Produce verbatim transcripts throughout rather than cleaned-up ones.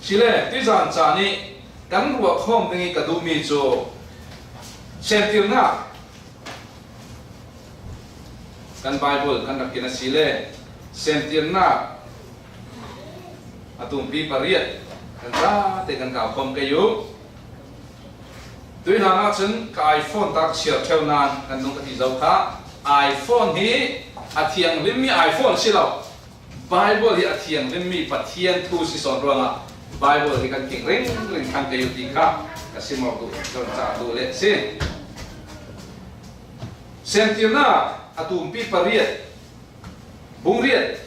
Sile, tuizan caan ih kan ruahkhawm ding ih ka duhmi cu semtirnak, kan Baibal kan rak kir asile, semtirnak a tumpi pariat kan zate kan kaukhawm kei uh. Tuihlan ahcun ka iPhone ta ka siar ṭheu nain kan nung ka ti zo kha. iPhone hi a thianghlimmi iPhone si lo. Baibal hi a thianghlimmi Pathian thu si sawn ruangah Baibal hi kan king ringring ṭhan kei uh ti kha ka sim awk duh, kan cah duh leh si. Semtirnak a tumpi pariat, bungriat,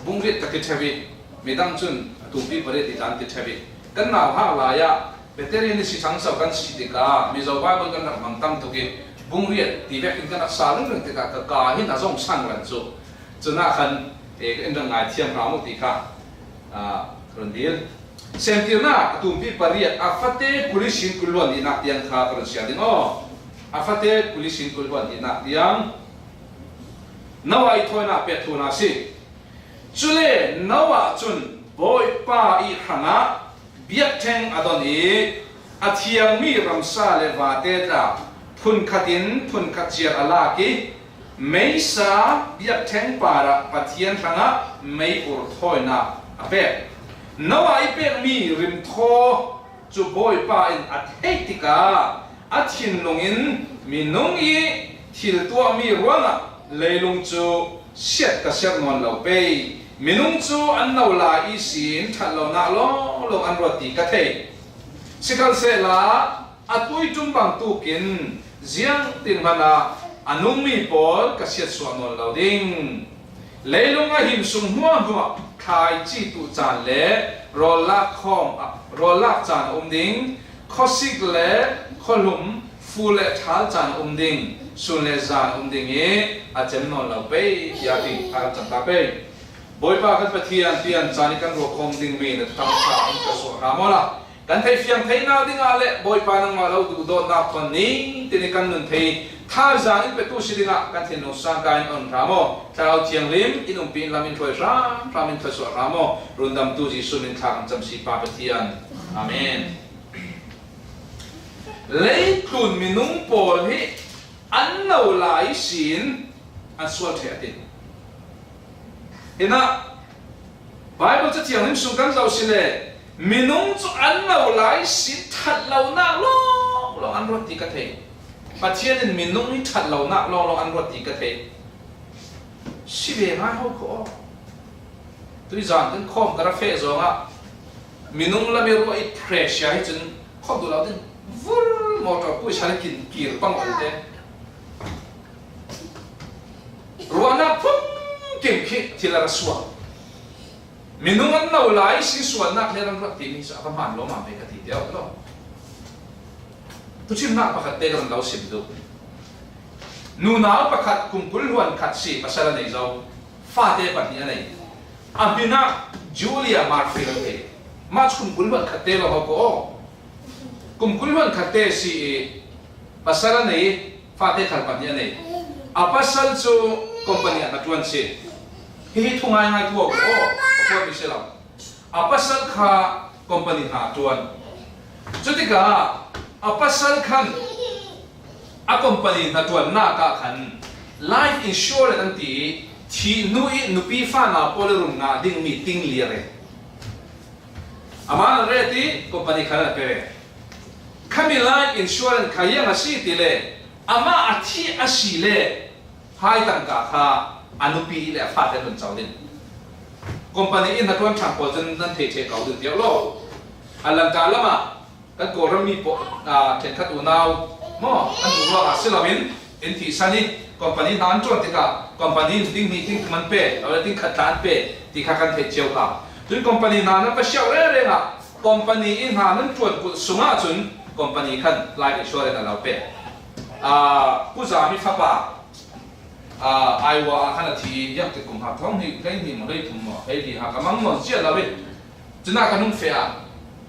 bungriat ka ti ṭheu ih, midang cun a tumpi pariat ti dan ti ṭheu ih, kan nauhak lai ah Peter in si ṭhangso kan si tikah Mizo Baibal kan rak hmang tam tuk ih, bungriat ti vekin kan rak sa ringring tikah ka ka hin a zong sang lan cu. Cunah khan, eh, in rak ngaithiam hram uh ti kha, ah, ka run dil. Semtirnak a tumpi pariat, a fate kul ihsin kul hluan hnihnak tiang kha ka run siar ding aw. A fate kul ihsin kul hluan hnihnak tiang Noah ih thawinak pek thu hna si. Cule Noah cun Bawipa ih hrangah biakṭheng a don ih a thiangmi ramsa le vate tla phunkhat in phunkhat ciar a lak ih meisa biakṭheng parah Pathian hrangah mei ur thawinak a pek. Noah ih pekmi rimthaw cu Bawipa in a theih tikah a thinlung in minung ih thil tuahmi ruangah leilung cu siat ka serh nawn lo pei. Minung cu an no lai ihsin ṭhat lonak lawnglawng an ruat ti ka thei. Sikhalsehla a tuiṭum bangtuk in ziangtin hmanah a nungmi pawl ka siatsuah nawn lo ding. Leilung a him sung hmuahhmuah thlaici tuh caan le rawl lak khawm, rawl lak caan a um ding, khuasik le khuahlum, fur le ṭhal caan a um ding, sun le zan a um ding ih a cem nawn lo pei, tiah ti a kan cam ta pei. Bawipa kan Pathian, tian caan ih kan ruahkhawm dingmi na thuthang ṭha in ka suah hram awla, kan theihfiang theihnak dingah le Bawipa nangmah lo duhdawtnak thawn nitin ih kan nun thei thaizang in petu si dingah kan thinlung sangka in on hram aw. Thlarau Thianghlim in umpi in lam in hruai hramhram in thluasuah hram aw. Rundamtu Jesuh min thla kan cam si Pa Pathian. Amen. Leitlun minung pawl hi an no lai ihsin an sual ṭheh a ti. Hinah Baibal Cathianghlim sung kan zoh si le minung cu an no lai ihsin ṭhat lonak lawnglawng an ruat ti ka thei. Pathian in minung hi ṭhat lonak lawnglawng an ruat ti ka thei. Si ve ngai ho kho aw. Tuizan kan khawm ka ra feh zongah minung lam ih ruah ih pressure hi cun khawm duh lo ding. Vur motor pui sa le kin kir pang te. Ruahnak phungkim khi thil a ra suak. Minung an no lai ihsin sualnak he ran ruat timi cu a va hmaan lawmam ve ka ti deuh lo. Thuchimnak pakhat te ka run lo sim duh. Nunau pakhat kum kul hluan khat si, pasal a nei zo. Fate pahnih a nei. A hmin ah Julia Murphy an ti. Mah cu kum kul hluan khat te lo ho ko aw. Kum kul hluan khat te si ih pasal a nei, fate khal pahnih a nei. A pasal cu company ah hnaṭuan si. Hihi thu ngaingai tu aw ko aw. A puatmi si lo. A pasal kha company hna a ṭuan. Cutikah a pasal khan a company hnaṭuannak ah khan life insurance an ti ih thih hnu ih nupi fana pawl ih run ngah dingmi ting liar e. Amah an ret ih company khan an pe ve. Khami life insurance kha ziang a si ti le amah a thih a si le hai tangka kha a nupi le a fate hlun co ding. Company ih hnaṭuan ṭhan pawl cun nan thei ṭheh ko ding tiah law. A Lanka lamah kan Kawlram mi pawl, aa, ṭhenkhat unau maw, an hmuh ruangah si loin in thihsan ih company hna an ṭuan tikah company in ting hnih ting thum an pe, lo le ting khat tla an pe ti kha kan theih cio kha. Cun company hna nan va siauh rengreng ah company ih hna nan ṭuan kulh sungah cun company khan life insurance a lo pe. Aa, Pu Zami fapa, aa, Iowa ah khan a thi ih, ziangtik kum ha thawng hnih, hlei hnih maw, hlei thum maw, hlei li ha ka mang nawn cia lo ih, cunah kan hung feh ah,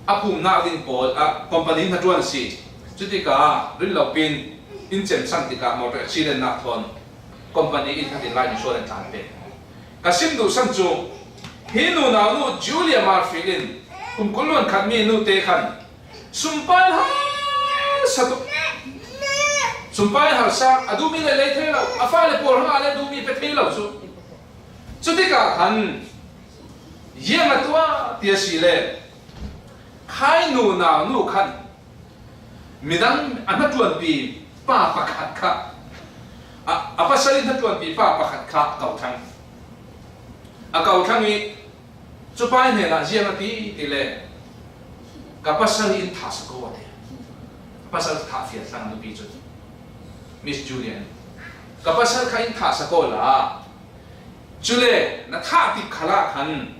a pumhnak ding pawl, aa, company hnaṭuan a si. Cutikah, rin lo pin, in cemsan tikah, motor accident nak thawn, company in khatin life insurance tlan pek. Ka sim duhsan cu, Hi nunau nu Julia Marfield in kum kul le khat mi nute khan sumpai harsa tuk. Sumpai harsa a duhmi le lei thei lo, a fale pawl hang a le duhmi pe thei lo chu. Chutikah khan ziang a tua ti a si le, khai nunau nu khan midang a hnaṭuanpi pa pakhat kha, a, a pasal in hnaṭuanpi pa pakhat kha a ko thlang. A ko thlang i, chu pa hnenah ziang a ti ti le, ka pasal in thah sa ko a ti. Pasal thah fial thlang a nupi chu. Miss Julia in, ka pasal kha in thah sa ko la. Chule na thah tik khalah khan,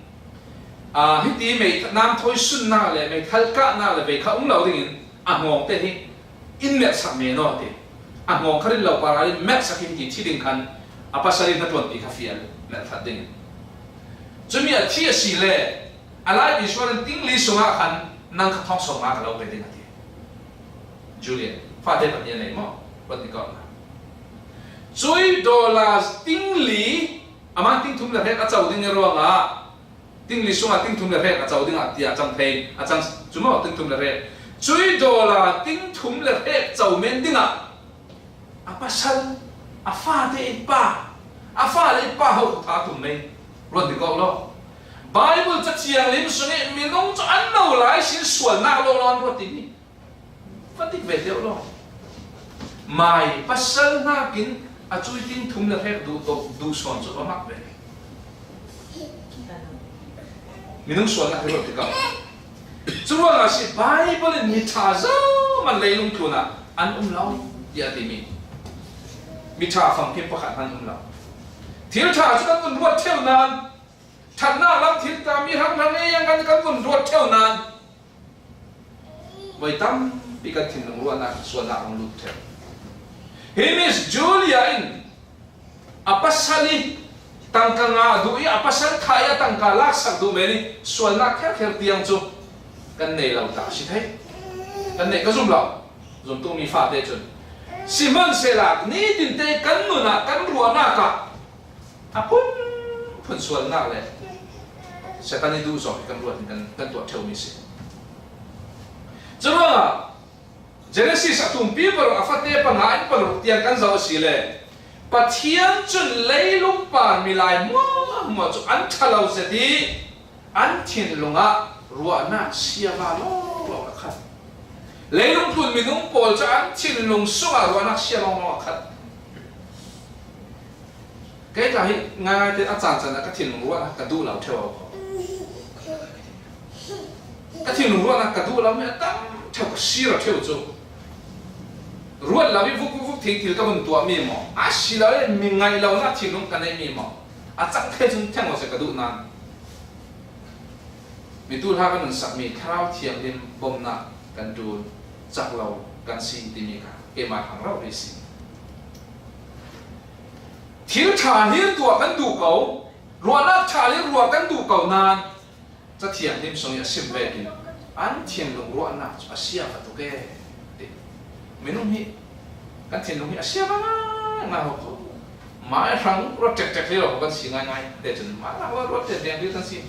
a, hiti mei namthawi sunna le mei thalkahna le vei kha um lo dingin a ngawngte hi in melhsak men aw ti. A ngawng kha rin lo para in melhsak in ti thi ding khan a pasal in hnaṭuanpi kha fial melh that dingin. Chumi a thi a si le, a laipi sual in ting li sungah khan nang kha thawng sawmnga ka lo pe ding a ti. Julia, fate pahnih a nei maw? Ruat ni kawkna. Cui dollar ting li, aman ting thum le hrek a co ding i ruangah, ting li sungah ting thum le hrek a co dingah tiah a cang thei, a cang cu maw, ting thum le hrek. Cui dollar ting thum le hrek co men dingah a pasal, a fate i pa, a fale i pa ho tha tum mei. Ruat ni kawk lo. Bible Cathiang lim sungih minung cu an no lai sin sualnak lawlaw an ruat timi. Fatik ve deuh law. Mai pasal hnakin a cui ting thum le hrek duh tawk duh sawn cu va mak ve. Minung sualnak hi ruat tikah. Curuangah si Bible in mi ṭha zohman leilung tlunah an um lo, tiah a timi. Mi ṭha famkim pakhat an um lo. Thil ṭha cu kan vun ruat ṭheu nain, ṭhatnak lam thil ta mi hrang hrang ei ang kan kan vun ruat ṭheu nain, voi tampi kan thinlung ruahnak sualnak hong lut ṭheu. Hi Miss Julia in a pasal i tangka ngah duh i a pasal thah i a tangka laksak duh men i sualnak kherkher tiang cu kan nei lo ta a si thei. Kan nei ka zum lo. Zumtu mi fate cun sihmanhsehlaw nitinte kan nun ah kan ruahnak ah a phunphun sualnak le Satan i duh zong hi kan ruat in kan, kan tuah ṭheumi si. Curuangah Genesis a tumpi paruk a fate panga in paruk tiang kan zoh a si le, Pathian cun leilung par milai hmuahhmuah cu an ṭha lo zet i an thinlung ah ruahnak siava lawnglawng a khat. Leilung tlun minung pawl cu an thinlung sungah ruahnak sia lawnglawng a khat. Kei tla hi ngaingai tein a caan caan ah ka thinlung ruahnak ka duh lo ṭheu a ko. Ka thinlung ruahnak ka duh lo mi a tam ṭheu ka sir a ṭheu cu. Ruat lo i vuk vuk vuk thil ka vun tuahmi maw? A si lo i mi ngaih lonak thinlung ka neihmi maw? A cang thei cun theng lo si ka duh nan. Mi tuhla kan nunsak mi Thlarau Thianghlim bomnak kan ṭul cak lo kan si timi kha keimah hrang rori si. Thil ṭha hi tuah kan duh ko, ruahnak ṭha hi ruah kan duh ko nan, Cathianghlim sung i a sim vekin an thinlung ruahnak cu a sia va tuk e, ti. Minung hi kan thinlung hi a sia va ngaingai ho ko. Mai hrang ruat ṭekṭek hi lo kan si ngaingai te cun mai hrang ruat ṭekṭek hi kan si.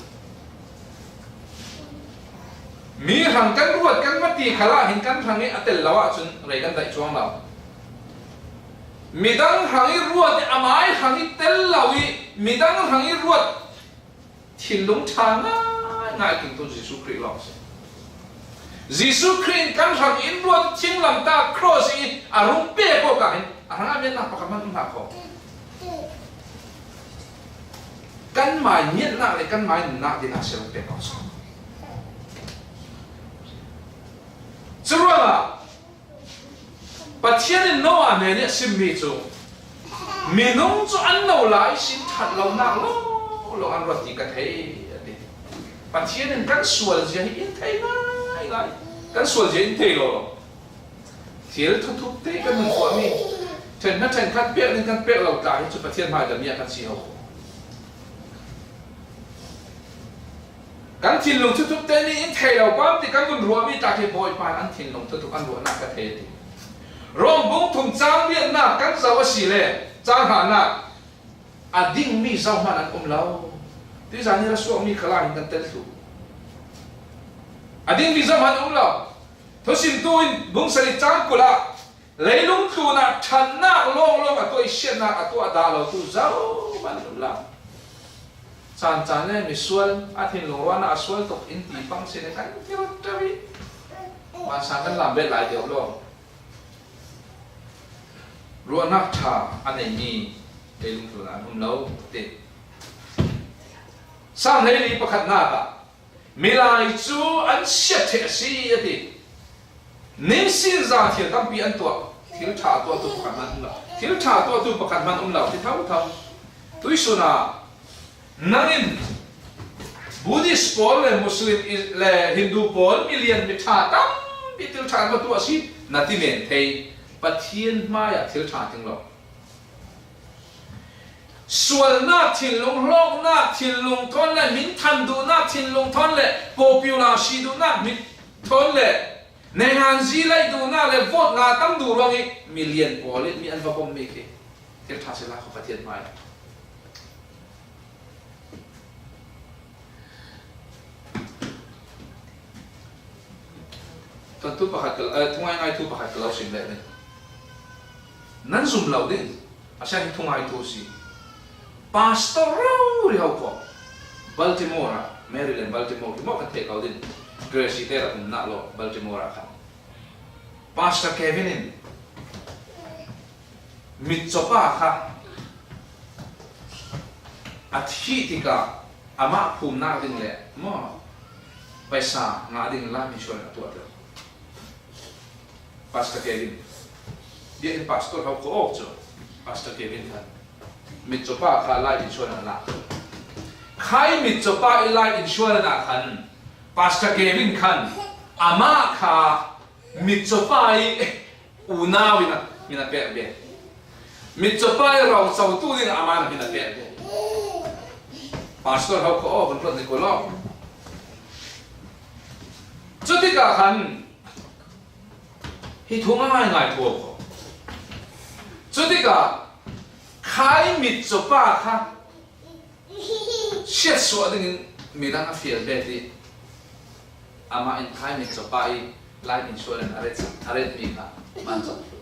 Mi hrang kan ruat kan va ti khalah hin kan hrang i a tel lo ahcun rei kan daih cuang lo. Midang hrang i ruat i a mai hrang i tel lo i midang hrang i ruat thinlung ṭha ngaingai a tlingtu Jesuh Khrih lawng a si. Jesuh Khrih in kan hrang in ruat thinglamtah cross i a rung pek awkah hin a hrangah miannak pakhat hman um hlah kho. Kanmai ngiatnak le kanmai nunnak dingah a si rung pek awk si. Curuangah Pathian in Noah hnen i a simmi cu, minung cu an no lai sin ṭhat lonak lawnglawng an ruat ti ka thei, a ti. Pathian in kan sual zia hi in thei ngaingai. Kan sual zia in thei lo lo. Thil thuthup te kan hun tuahmi, ṭhen hna ṭhen khat pek ning kan pek lo tla hi cu Pathian hmaidam mi ah kan si ho. Kan thinlung thuthup te nih in thei lo pam ti kan vun ruahmi tak hi Bawipa in an thinlung thuthup an ruahnak ka thei a ti. Rom bung thum cang riatnak kan zoh a si le cang hranak a dingmi zohman an um lo Tui zan hi ra suak mi khalah hin kan tel thluh. A ding mi zam han um lo. Thusimtu in bung sali cang kul ah leilung tlunah ṭhatnak lawnglawng a tuah i siatnak a tuah dah lo tu zohman an um lo. Caan caan le misual a thinlung ruahnak a sual tuk in ti pang si le kan ti rawt ṭeu i hmansang kan lam bet lai deuh lo. Ruahnak ṭha a neimi leilung tlunah an um lo ti. Sam hleili pakhatnak ah milai cu an siat ṭheh a si a ti. Ningsin za thil tampi an tuah. Thil ṭha a tuahtu pakhat hman um lo. Thil ṭha a tuahtu pakhat hman um lo ti thotho. Tuisun ah nang in Buddhist pawl le Muslim i-, le Hindu pawl milian mi ṭha tampi thil ṭha an va tuah a si na ti men thei. Pathian hmaiah thil ṭha ting lo. Sualnak, thinlung hlawknak, thinlung thawn le min than duhnak, thinlung thawn le popular si duhnak, min thawn le neihanzi laih duhnak le vote nga tam duh ruang i milian pawl in mi an va pom mi khi thil ṭha si lai kho Pathian hmai. Tuan tu pakhat ka, eh, thungai ngai tu pakhat ka lo sim leh ni. Nan zum lo ding. A siang hi thungai tu si. Pastor rori ho ko. Baltimore ah, Maryland, Baltimore. Ki mo kan thei kau ding. Gracie te ra um na lo, Baltimore ah kan. Pastor Kevin in mitcawpa kha a thih tikah amah phumnak ding le maw paisa ngah ding life insurance a tuah deuh. Pastor Kevin. Biakinn pastor ho ko awk cu Pastor Kevin khan mitcawpa kha life insurance a ngah. Khai mitcawpa i life insurance ah khan Pastor Kevin khan amah kha mitcawpa i unau in a, min a pek ve. Mitcawpa i rocotu ding a man min a pek ve. Pastor ho ko aw, kan ruat ni ko lo. Cutikah khan hi thu ngai ngai thu ko. Cutikah khai mitcawpa kha siatsuah dingin midang a fial bet i amah in khai mitcawpa i life insurance a ret, a ret mi kha man cawk thlu.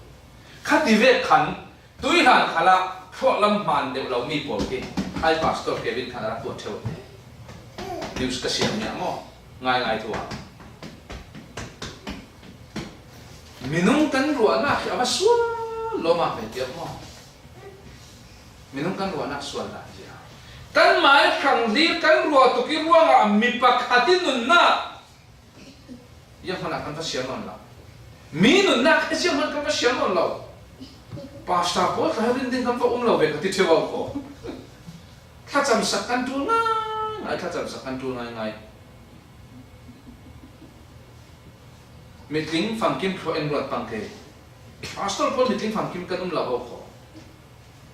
Kha ti vek khan tuihlan khalah thluahlam hmaan deuh lo mi pawl khi khai Pastor Kevin khan a rak tuah ṭheu te. News ka siam nia maw? Ngai ngai thu ah minung kan ruahnak khi a va sual lawmah ve tiah maw? Minung kan ruahnak sualnak zia. Kanmah i hrang hlir kan ruah tuk i ruangah mi pakhat i nunnak zianghman ah kan va siam nawn lo. Mi nunnak zianghman kan va siam nawn lo. Pastor pawl tla rin ding kan va um lo ve ka ti ṭheu ko. Thlacamsak kan ṭul ngai ngai, thlacamsak kan ṭul ngai ngai. Mitling famkim thluah in ruat pang ke. Pastor pawl mitling famkim kan um lo ho kho.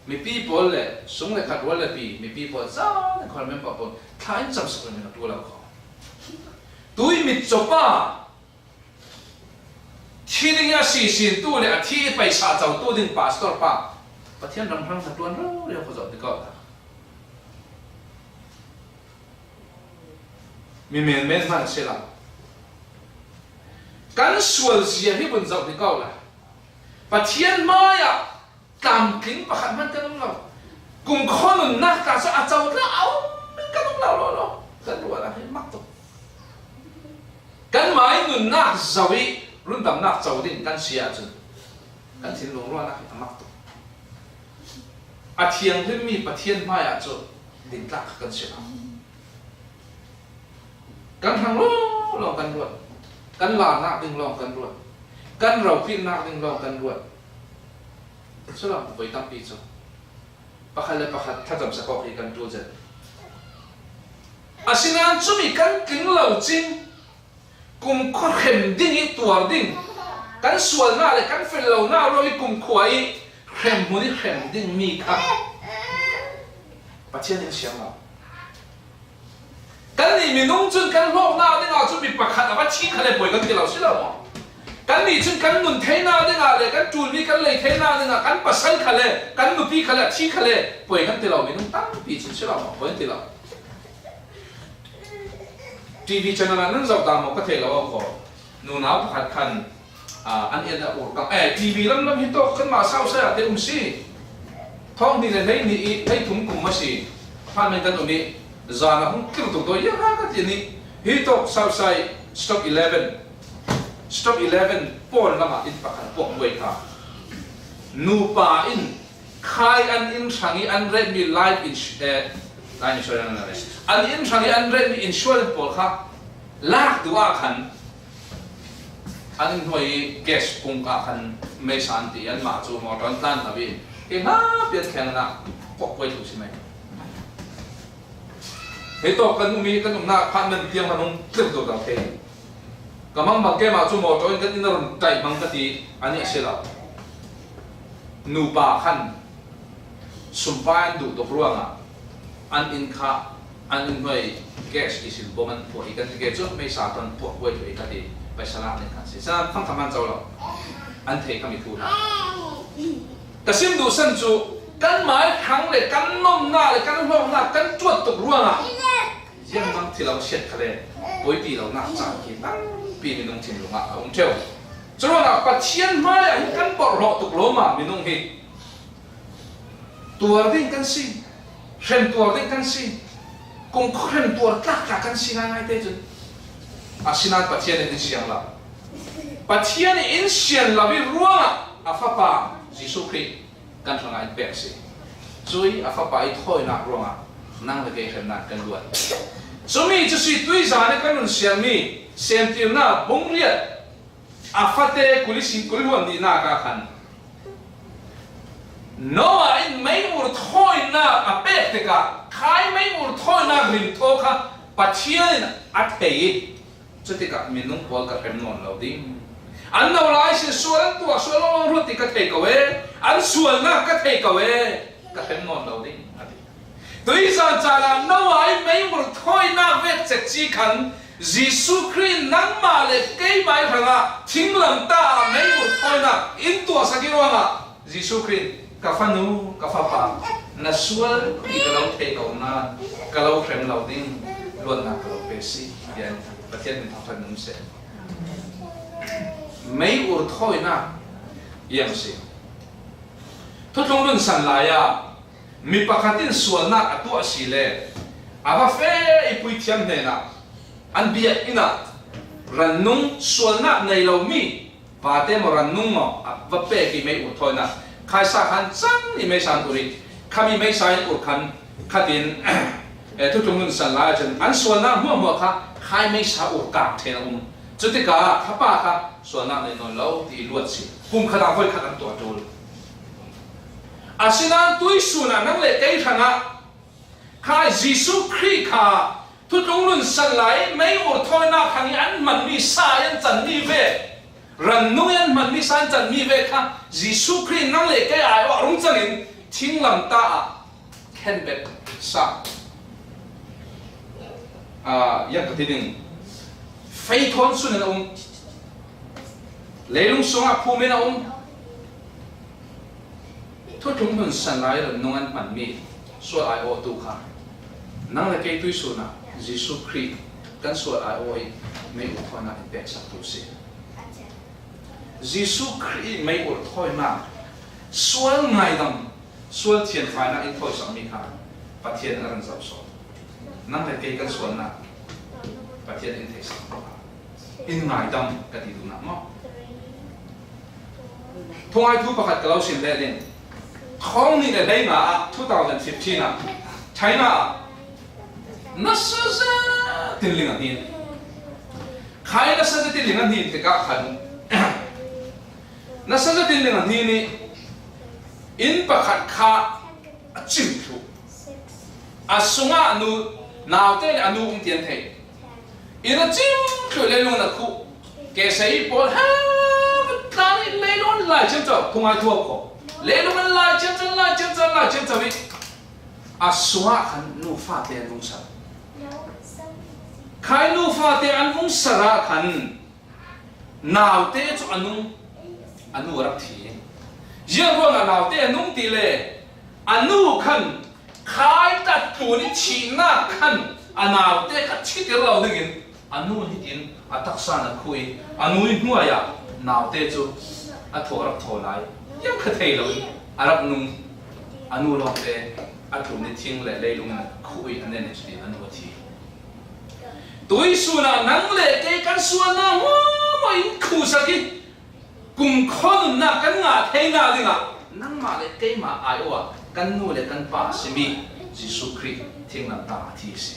Mipi pawl le sung le khat rual le pi, mipi pawl zan khual member pawl thla in camsak le min a ṭul lo kho. Tui mitcawpa thi ding a sisin tu le a thi i paisa co tu ding pastor pa Pathian ram hrang na tuan rau rau kho zoh ti ko ta. Mi men men hman a si lo. Kan sual zia hi vun zoh ti ko la. Pathian hmaiah tlamtling pakhat hman kan um lo. Kumkhua nunnak tla cu a co tla a um in kan um lo lo lo. Kan ruahnak hi mak tuk. Kanmah i nunnak zoh i rundamnak co ding kan si ahcun kan thinlung ruahnak hi a mak tuk. A thianghlimmi Pathian hmaiah cu dingtlak kha kan si lo. Kan hrang lawng lawng kan ruat. Kan larnak ding lawng kan ruat. Kan rophilnak ding lawng kan ruat. Culo voi tampi cu pakhat le pakhat thlacamsak awk hi kan ṭul zet. Asinain cumi kan tling lo cin kumkhua hrem ding i tuar ding, kan sualnak le kan fel lonak ruang i kumkhua i hremhmun i hrem dingmi kha Pathian in a siang lo. Kannih minung cun kan hlawknak dingah cun mi pakhat a va thi kha le poi kan ti lo si lo maw? Kannih cun kan nun theinak dingah le kan ṭulmi kan lei theinak dingah kan pasal kha le kan nupi kha le a thi kha le poi kan ti lo, minung tampi cun si lo maw? Poi kan ti lo. TV channel ah nan zoh ta maw ka thei lo a ko. Nunau pakhat khan, ah, an en a ur kang. Eh, TV lam lam hi tawk kanmah South Side ah te um si. Thawng hnih le hleihnih i hleithum kum mah si. Phan men kan um i zan a hung tlirh tuk dawi ia ka ti ni. Hi tawk South Side Stop eleven. Stop eleven pawn lamah in pakhat puak buai kha. Nupa in khai an in hrang i an rate mi life ins-, eh, life insurance an rate. An in hrang i an rate mi insurance pawl kha lak duh ah khan an in hnuai i gas pung ah khan meisa an ti, anmah chu motor an tlan lo i kei hma pian thleng an ah kawk buai thu si mai. Hei tawk kan um i kan umna apartment tiang hman hung tlirh tuk dang thei. Ka mang bang keimah chu motor in kan inn a run taih hmang ka ti a nih a si lo. Nupa khan sumpai an duh tuk ruangah an in kha an in hnuai gas diesel bomb an phuah i kan ti ke chu meisa ton puak buai thei ka ti paisa lak ning khan si. Sa fang tham an cho lo. An thei ka mi thu hna. Ka sim duhsan chu kanmai thang le kan nomna le kan hlawmna kan tuat tuk ruangah ziang mang thil a siat kha le buaipi lo nak caan khi tampi minung thinlung ah a um ṭheu. Curuangah Pathian hmai ah hin kan bawrhhlawh tuk lo ma minung hi tuar ding kan si, hrem tuar ding kan si, kum khuahrem tuar tlak tlak kan si ngaingai te cun. Asinain Pathian in in siang lo. Pathian in in sian lo i ruangah a Fapa Jesuh Khrih kan hrangah in pek si. Cui a Fapa i thawinak ruangah nang le kei hremnak kan luat. Cumi cu si tuizan i kan run siangmi Semtirnak bung riat a fate kul i si kul huam nihnak ah khan Noah in meiur thawinak a pek tikah khai meiur thawinak rim thaw kha Pathian in a thei i cutikah minung pawl ka hrem nawn lo ding. An no lai sin sual an tuah sual lawng ruat ti ka thei ko e, an sualnak ka thei ko e, ka hrem nawn lo ding a ti. Tuizan caan ah Noah i meiur thawinak vek cekci khan Jesuh Khrih nangmah le keimah i hrangah thinglam ta ah meiur thawinak in tuahsak i ruangah Jesuh Khrih, ka fanu, ka fapa, na sual i ka lo thei ko nain ka lo hrem lo ding, luatnak ka lo pe si, tiah Pathian min thangṭhat nung seh. Meiur thawinak iang si. Thuthlung nunsan lai ah mi pakhat in sualnak a tuah si le a va fe i puithiam hnenah an biak inn ah rannung sualnak nei lomi vate maw rannung maw a va pek i meiur thawinak khaisa khan cang i meisa an ur i khami meisa in ur khan khatin, eh, thuthlung nunsan lai ahcun an sualnak hmuahhmuah kha khai meisa ur kang ṭhen a um. Cutikah fapa kha sualnak nei nawn lo ti i luat si. Kum khat ah voi khat an tuah ṭul. Asinain tuisun ah nang le kei hrangah khai Jesuh Khrih kha thuthlung nunsan lai meiur thawinak hrang i an hmanmi sa i an canmi ve, rannung i an hmanmi sa an canmi ve kha Jesuh Khrih nang le kei ai awh rung cangin thinglam ta ah khenbet sa. Ah, yang ka ti ding. Fei thawn sun in a um. Leilung sungah phum in a um. Thuthlung nunsan lai rannung an hmanmi sual ai awtu kha nang le kei tuisun ah Jesuh Khrih kan sual ai aw i meiur thawinak in peksak tu si. Jesuh Khrih meiur thawinak, sual ngaidam, sual thianfainak in thawisakmi kha Pathian a ran zoh sawn. Nang le kei kan sualnak Pathian in theisak maw? In ngaidam ka ti duhnak maw? Thungai thu pakhat ka lo sim leh ding. Thawng hnih le hleinga ah two thousand fifteen ah China ah nasa zetin ling a hnin. Khai nasa zetin ling a hnin tikah khan nasa zetin ling a hnin i inn pakhat kha a cim thluh. A sungah nu, naute le a nu um ti an theih. Inn a cim thluh, leilung in a khuh. Ke sei pawl he tlang i leilung an lai ciamco, thungai thuak ko. Leilung an lai ciamco, lai ciamco, lai ciamco i a sungah khan nufate an vung sar. Khai nufate an vung sar ah khan naute cu a nung, a nu a rak thi. Ziang ruangah naute a nung ti le a nu khan khai tat tlun i thihnak khan a naute kha thitir lo dingin A nu hitin a taksa in a khuh i, a nu i hnuaiah naute cu a thaw rak thaw lai, hiam kha thei lo i, a rak nung, a nu lawngte a tlun i thing le leilung in a khuh i a nen i cutin a nu a thi. Tuisun ah nang le kei kan sualnak hmuahhmuah in khuhsak i, kumkhua nunnak kan ngah theinak dingah nangmah le keimah aiawh ah kan nu le kan pa a simi Jesuh Khrih thinglam tangah a thi a si.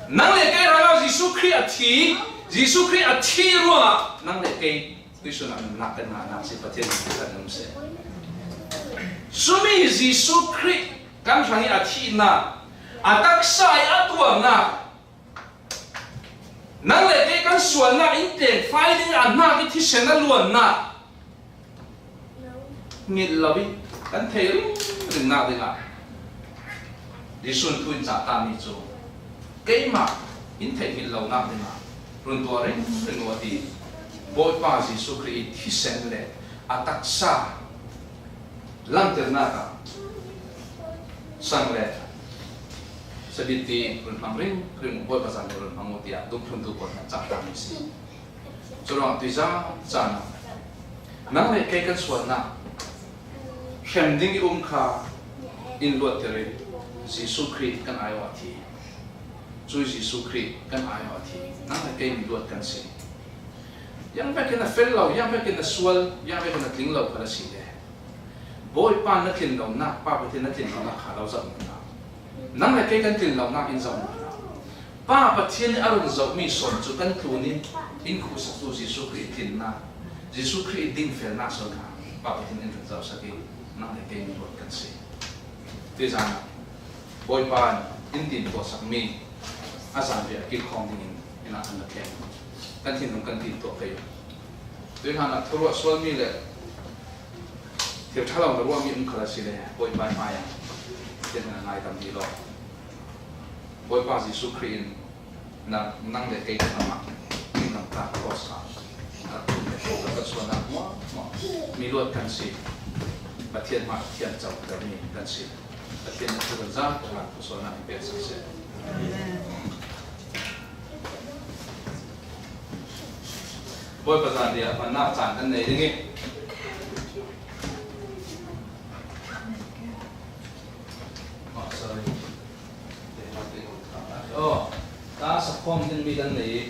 Nang le kei hrangah Jesuh Khrih a thi, Jesuh Khrih a thi ruangah nang le kei tuisun ah nunnak kan ngahnak si Pathian in kan um seh. Sumi Jesuh Khrih kan hrang i a thihnak, a taksa i a tuarnak, nang le kei kan sualnak in tengfai ding a hnak i thisen a luannak ngilh lo i kan theih ringringnak dingah Jesuh in thu in cah tami cu keimah in theih ngilh lonak dingah run tuah ringring uh a ti. Bawipa Jesuh Khrih i thisen le a taksa langhternak ah sang le sabit ti run hmang ringring uh, Bawipa zan le run hmang uh tiah dungthluntu pawl hna cah tami si. Curuangah tuiza caan ah nang le kei kan sualnak hrem ding i um kha in luatter i Jesuh Khrih kan aiawh a thi. Cu Jesuh Khrih kan aiawh a thi. Nang le kei mi luat kan si. Yang vekin a fel lo, yang vekin a sual, yang vekin a tling lo kha a si le, Bawipa na tlin lonak, Pa Pathian na tlin lonak kha lo zoh hna. Nang le kei kan tlin lonak in zoh hna. Pa Pathian nih a run zohmi sawn cu kan tlun in in khuhsaktu Jesuh Khrih i tlinnak, Jesuh Khrih i dingfelnak sawn kha Pa Pathian in run zohsak i nang le kei mi luat kan si. Tuizan ah Bawipa in in din tuahsakmi a zanriah a kilkhawng dingin in ah kan la thleng. Kan thinlung kan din tuah pei. Tuihlan ah thuruah sualmi le thil ṭha lo na ruahmi um khal a si le Bawipa hmai ah tiang na ngaidam dih law. Bawipa Jesuh Khrih in nang, nang le kei kan amah nang ta cross ah a rak tum le kan sualnak hmuahhmuah mi luat kan si. Pathian hmai thiam co termi kan si. Pathian na thu kan za kan hlan khuasualnak in pek sak seh. Bawipa zan dia hmannak caan kan nei ding i. Oh, sorry. Oh, ta sakhawm ding mi kan nei i.